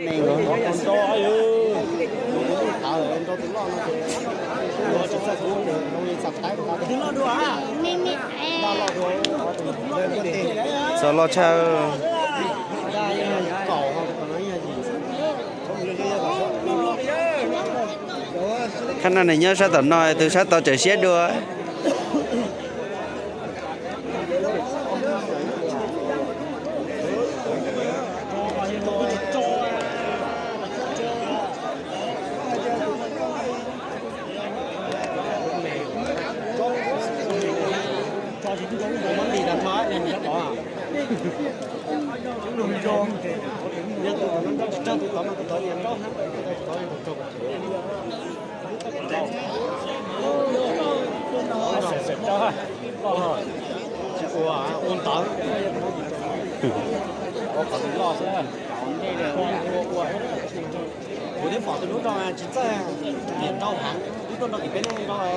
Txog loj tshaj. Qhab no nws nyob sab tom no, tus sab tod tseem siab dua. Ua ntawv, ua qhov loj xwb. Kuv twb pom tus lub rau tsis txawj, niam rau heev, twb tuaj nrog tim peb nrau,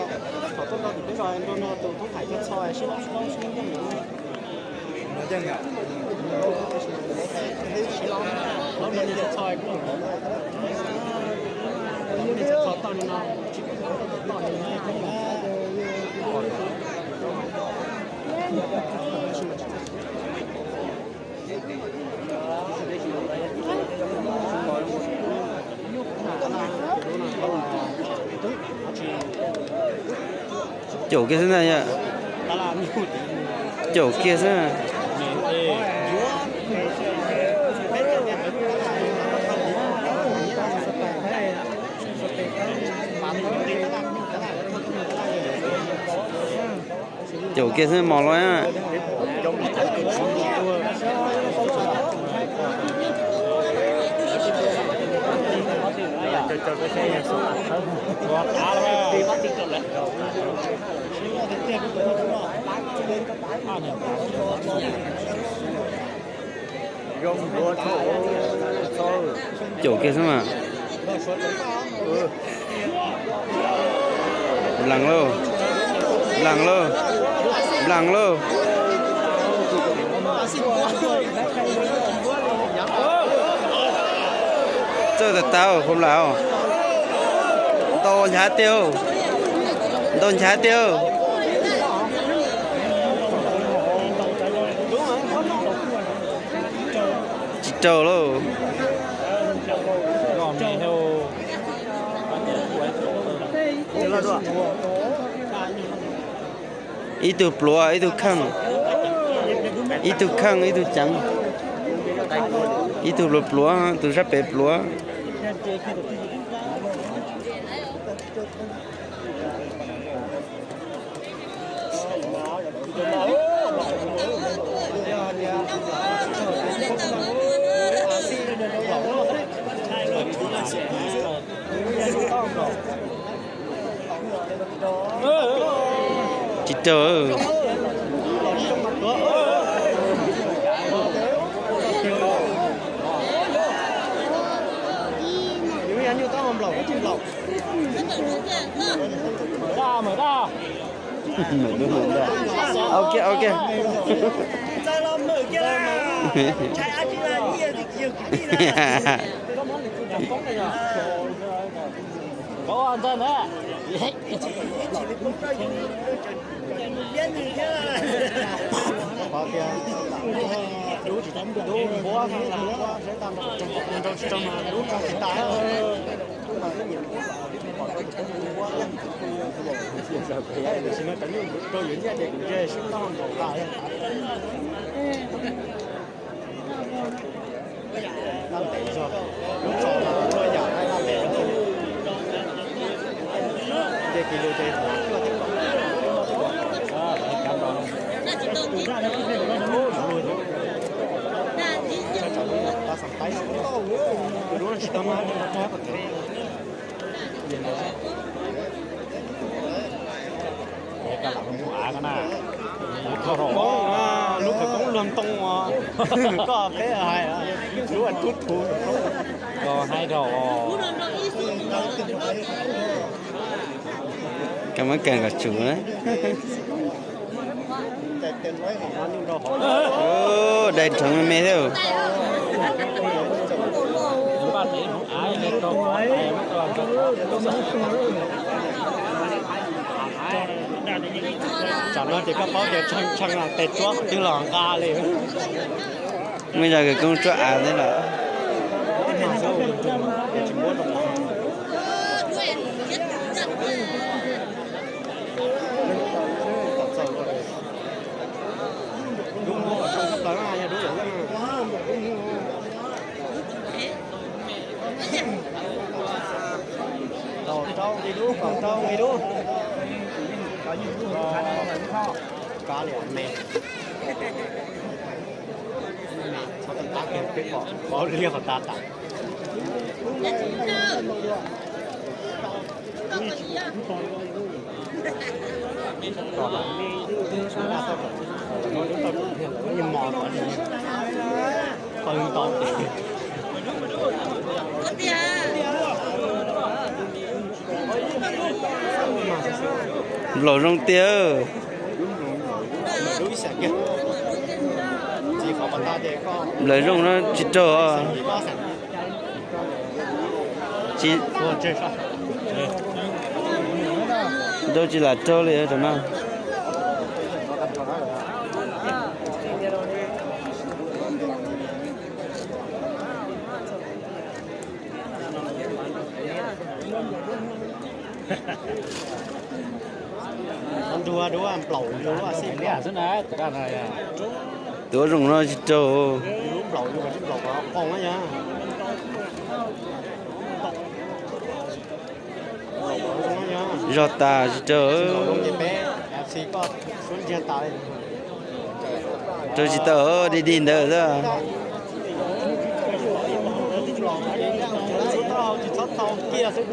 thaum tuaj nrau tim peb nrau nrau nrog tus tub hais coj txho sib laub sib laub sib laub nrog. Caum kiag xwb na yom. Caum kiag xwb. Caum kiag xwb mos los. Caum kiag xwb mas. Nplees lauj, nplees lauj, nplees lauj. Txawj tag tag hauv nplam, ntau nchav tiag, ntau nchav tiag. Tsis raug lauj. Ib tug pluav, ib tug kheej, ib tug kheej, ib tug ceev, ib tug pluav pluav, tus sab pem pluav. Tsis raug. Ua kiag, ua kiag. Lub khawv koob luag ntoo, koj peb hais lub tub thuv, koj hais rau. Koj muab kawg kom tsum na. Dai rheev me me thiab. Tsam no ces koj paub tias tshee tshee tes tsuab qhov twg los nqa li. Muaj ib zaj khawv koob tsuab av thiab lawm. Kaum rau nqi dub, kaum rau nqi dub. Kav liam me, qhov tas tas kiag peb pom, pom liab qhov tas tas. Nplaum zoo tiag. Nplaum zoo no tsis raug. Tsis raug, tsis lam raug li tam no. Tuav zoo no tsis raug. Zog tas tsis raug. Raug tsis tau, dig dig ntawd xwb.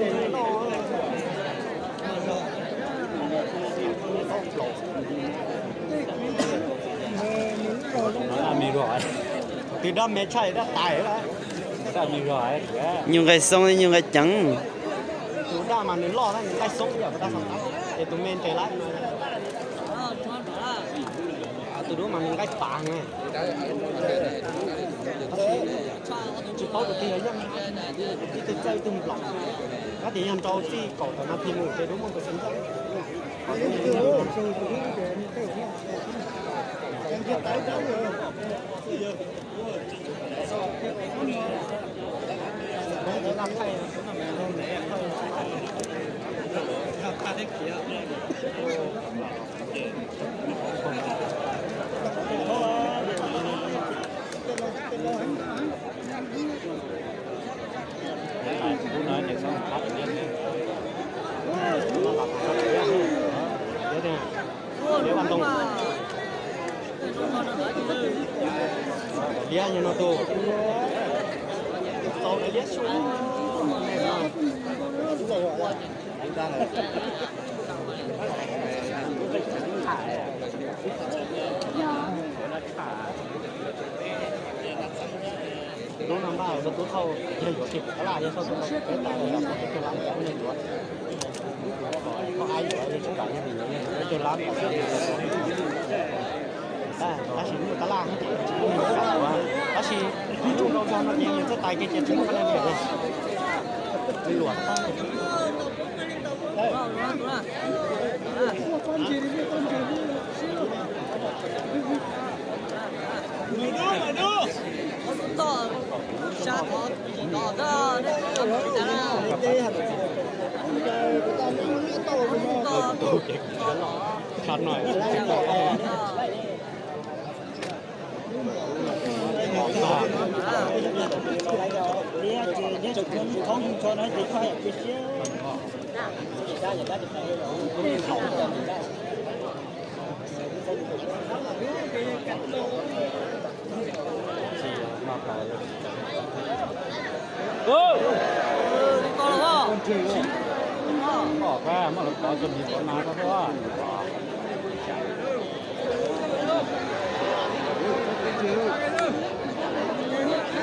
Nyuj nqaij xoob, nyuj nqaij ceev. Hnub no npaj rau tub thauj yog yuav kiag kuv tab laj, yog txhob tub peb tas los yog peb caug lab, yog yuav, koj ab yuav, yog tsis kam yog vim yuav peb caug lab, tab sis muaj tab laj, tab sis ib tug rau zog no ces nws txawj tais kiag ces tsis muaj qhov niam li. Luam.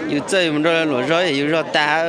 Yus txawj mus nrog luam zog es yus zog tag.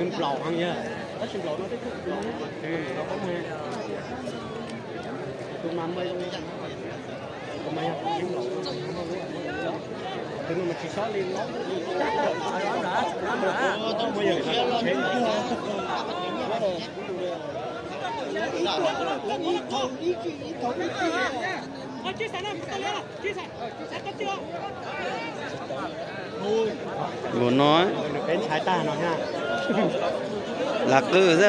Nplaum heev yog, tab sis nplaum no tej koj nplaum no qoob, tus mas mas yog, tus no mas tsis sob li, Npaum no, lam qw xwb.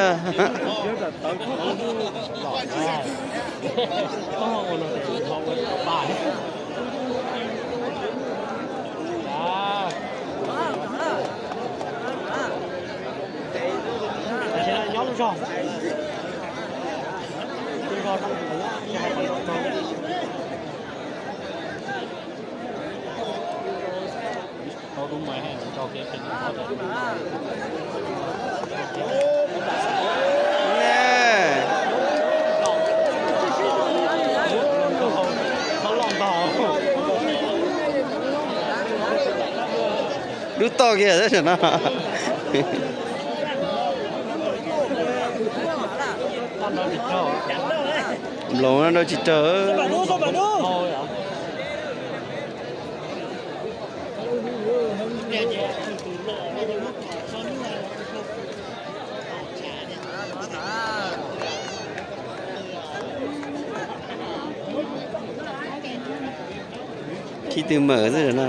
Dub toj kiag no. Nploos no dau tsis raug. Khib tw mawm xwb no.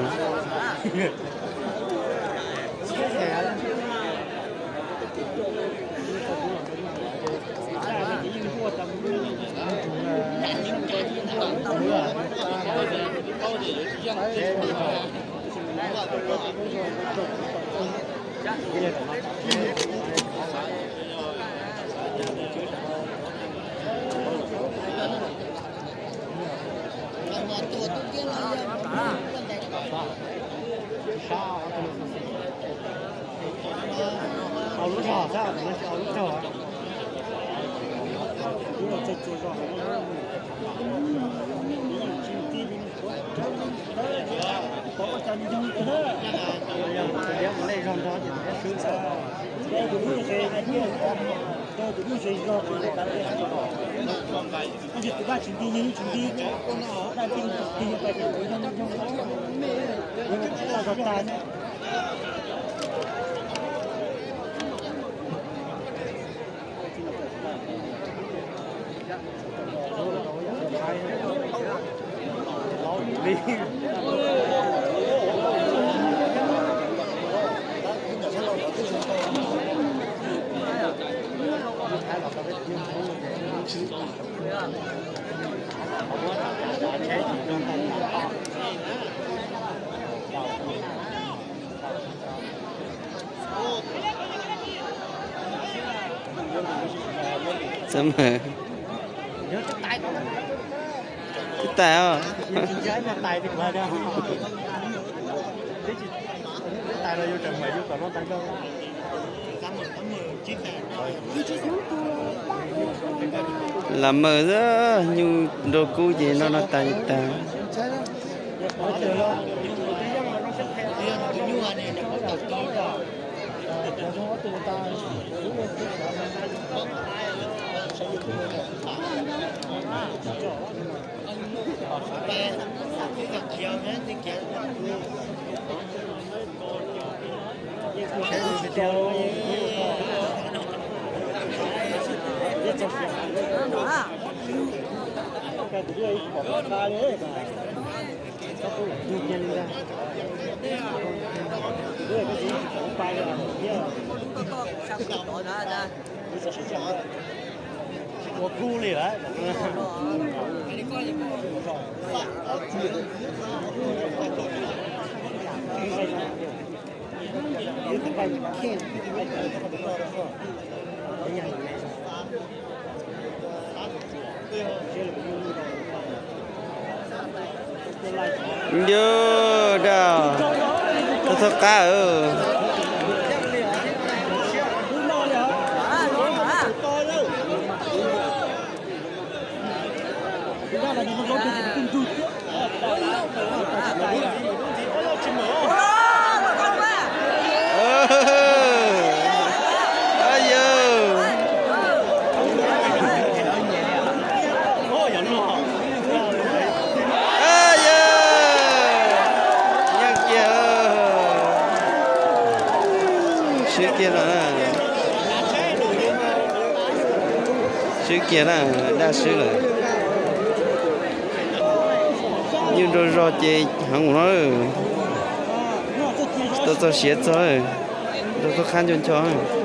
Xab mas. Twb tais os. Lam mawm xwb, nyuj nrau kub ces noj noj tas tas. Ua kub li lawm. Yog dab, txhob qab. Yog, yog, yeej kiag, swb kiag na, swb kiag na, dab swb lawm. Nyuj nraug zog ces heev mus no, tau txog siav txog, rau txog qab nco nco.